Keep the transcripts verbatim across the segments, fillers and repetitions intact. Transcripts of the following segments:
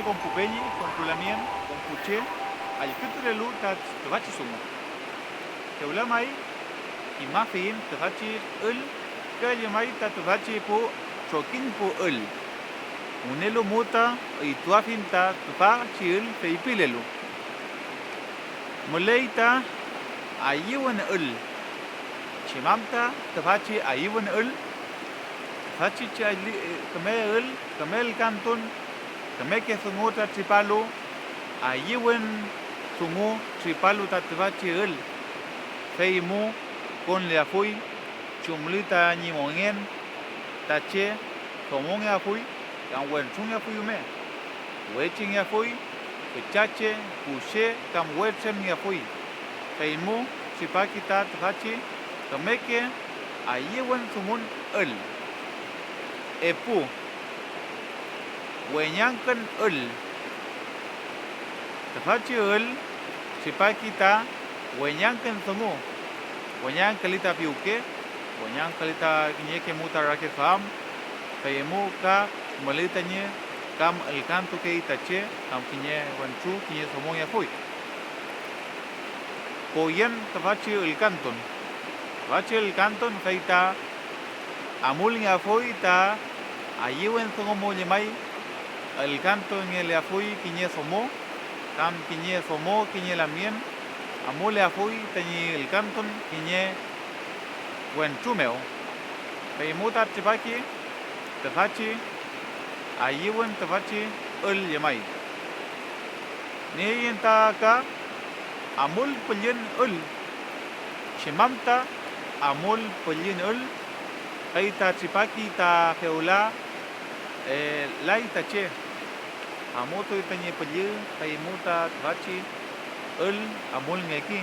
Kom pu peñi, kom pu lamien, kom pu che allkütulelu ta tüfachi dungu. Fewla may, kimafiyiñ tüfachi ül ka llemay ta tüfachi pu trokiñ pu ül. Wünelu mu ta üytuafiñ ta tüfachi ül feypilelu: Müley ta ayüwün ül. ¿Chem am ta tüfachi ayüwün ül? Tüfachi chi alli-, küme ül, küme ülkantun, kümeke dungu ta tripalu, ayüwün dungu tripalu ta tüfachi ül, fey mu konleafuy chumli tañi mongen ta che domongeafuy kam wentrungeafuy rume, wechengeafuy, küchache, kushe kam we tremngeafuy, fey mu tripaki ta tüfachi kümeke ayüwün dungun ül. Epu, weñangkün ül. Tüfachi ül tripaki ta weñangkün dungu, weñangküli ta piwke, weñangküli ta kiñeke mu ta rakiduam, fey mu ka müley tañi kam ülkantukey ta che kam kiñe wentru kiñe domongeafuy. Poyen tüfachi ülkantun. Tüfachi ülkantun fey ta amulngeafuy ta ayüwün dungu mu llemay, ülkantungeleafuy kiñe domo, kam kiñe domo kiñe lamngen amuleafuy tañi ülkantun kiñe wentru mew, fey mu ta tripaki tüfachi ayüwün tüfachi ül llemay. Nieyüm ta ka amul püllün ül. ¿Chem am ta amul püllün ül? Fey ta tripaki ta fewla, eh, lay ta che. Amutuy tañi püllü, fey mu ta tüfachi ül amulngeki,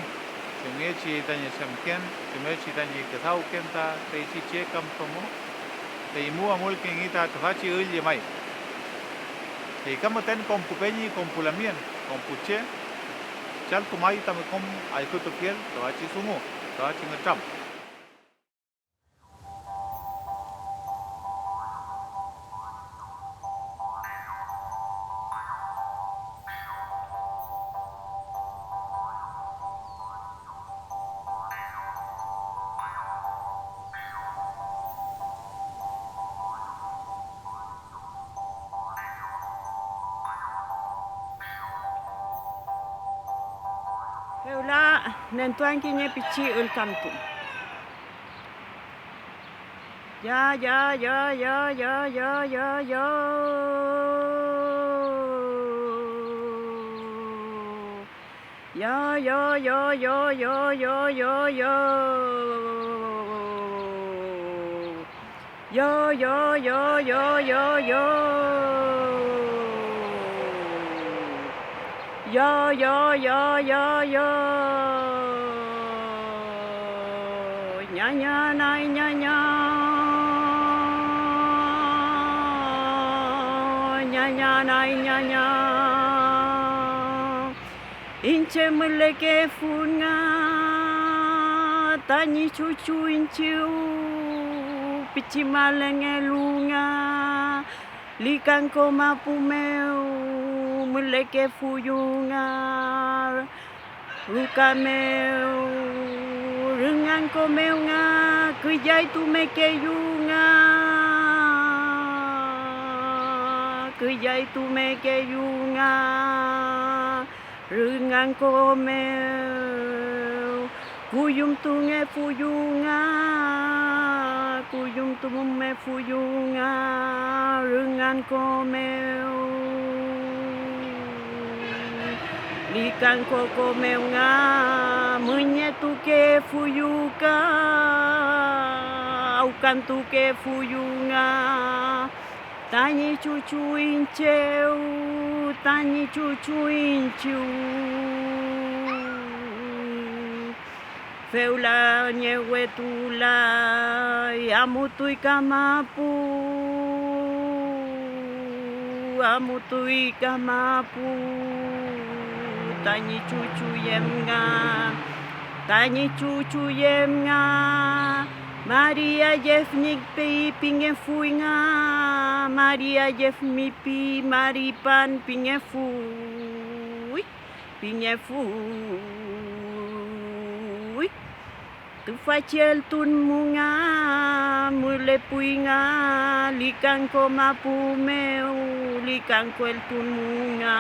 chumngechi tañi chemken, chumngechi tañi küdawken ta feychi che kam domo, fey mu amulkengi ta tüfachi ül llemay. Fey ka müten kom pu peñi, kom pu lamien, kom pu che, chaltu may tami kom allkütufiel tüfachi dungu, tüfachi ngütram. Fewla nentuan kiñe pichi ülkantun. Ya, ya, ya, ya. Ya, ya, ya, ya. Ya, ya, ya, ya, ya, ya. Ya, ya, ya, ya, ya. Ñaña nay ñaña. Ñaña nay ñaña. Iñche mülekefun nga tañi chuchu iñchiw pichi malengelu nga, likanko mapu mew mülekefuyu nga, ruka mew, rünganko mew nga, küllaytumekeyu nga, küllaytumekeyu nga. Rünganko mew kuyümtungefuyu nga, kuyümtumumefuyu nga rünganko mew. Likanko ko mew nga müñetukefuyu ka awkantukefuyu nga. Tañi chuchu iñchew, tañi chuchu iñchiw. Fewla ñewetulay, amutuy ka mapu, amutuy ka mapu. Tañi chuchu yem nga, tañi chuchu yem nga. Maria Yefñipi pingefuy nga, Maria Yefmipi maripan pingefuy, pingefuy. Tüfachi eltun mu nga mülepuy nga likanko mapu mew, likanko eltun mu nga.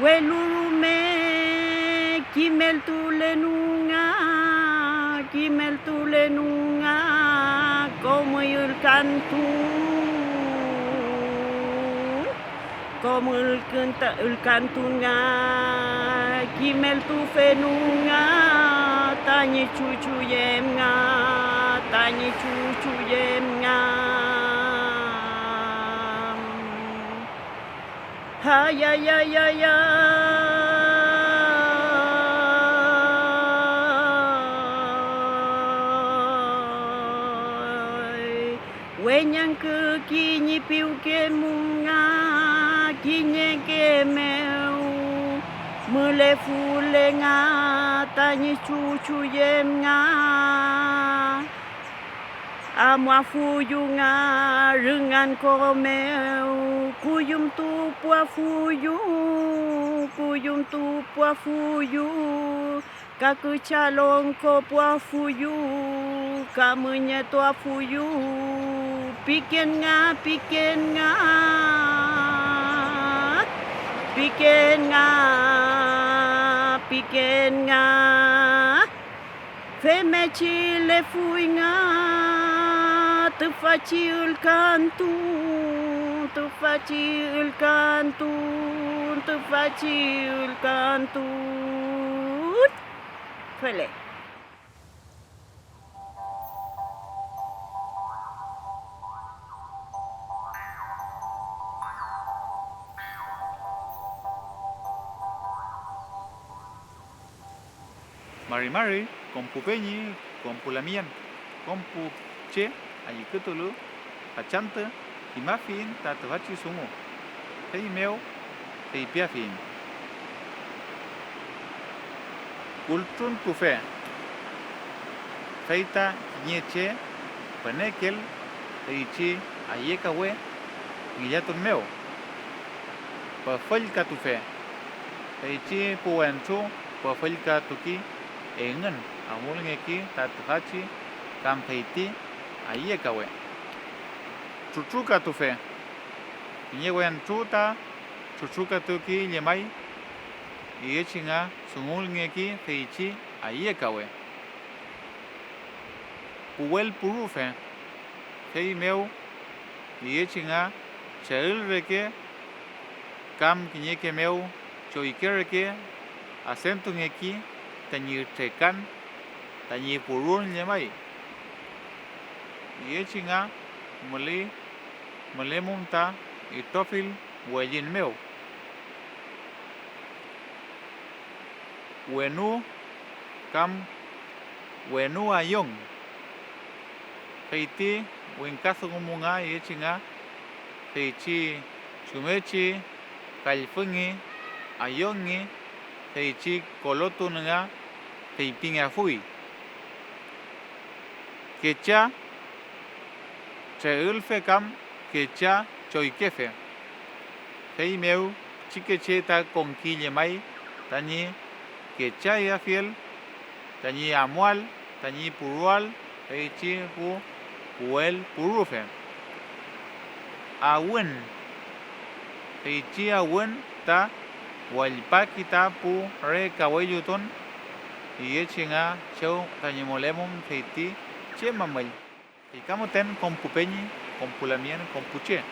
Welu rume kimeltulenu nga, kimeltulenu nga, kom ülkantun, kom ülkün-, ülkantun nga, kimeltufenu nga, tañi chuchuyem nga, tañi chuchuyem nga. Ayayayayay. Weñangküki ñi piwke mu nga kiñeke mew, mülefule nga tañi chuchuyem nga. Amuafuyu nga rüngan ko mew, kuyümtupuafuyu, kuyümtupuafuyu, ka kücha longko puafuyu, ka müñetuafuyu, piken nga, piken nga, piken nga, piken nga. Femngechi lefuy nga tüfachi ülkantun, tüfachi ülkantun, tüfachi ülkantun. Fele. Mari mari, kom pu peñi, kom pu lamngen, kom pu che allkütulu, fachantü kimafiyiñ ta tüfachi dungu, feymew feypiafiyiñ: Kultruntufe, fey ta kiñe che pünekel feychi ayekawe ngillatun mew. Püfüllkatufe, feychi pu wentru püfüllkatuki engün amulngeki ta tüfachi kam feyti ayekawe. Trutrukatufe, kiñe wentru ta trutrukatuki llemay, üyechi nga dungulngeki feychi ayekawe. Puwel purufe, feymew üyechi nga cheül reke kam kiñeke mew choyke reke adentungeki tañi trekan tañi purun llemay. Üyechi nga müley, mülemum ta itrofill wellin mew. Wenu kam wenu ayong. Feyti wingkadungumu nga üyechi nga, feychi chumngechi kallfüngi, ayongi, feychi kolotun nga feypingeafuy: Kecha treülfe kam kecha choykefe. Feymew pichikeche ta konki llemay tañi kechayafiel tañi amuael tañi puruael feychi pu puwel purufe. Awün, feychi awün ta wallpaki ta pu re kawellutun, üyechi nga chew tañi mülemum feyti che mamüll. Fey ka müten kom pu peñi, kom pu lamngen, kom pu che,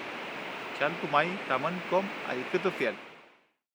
chaltu may tamün kom allkütufiel.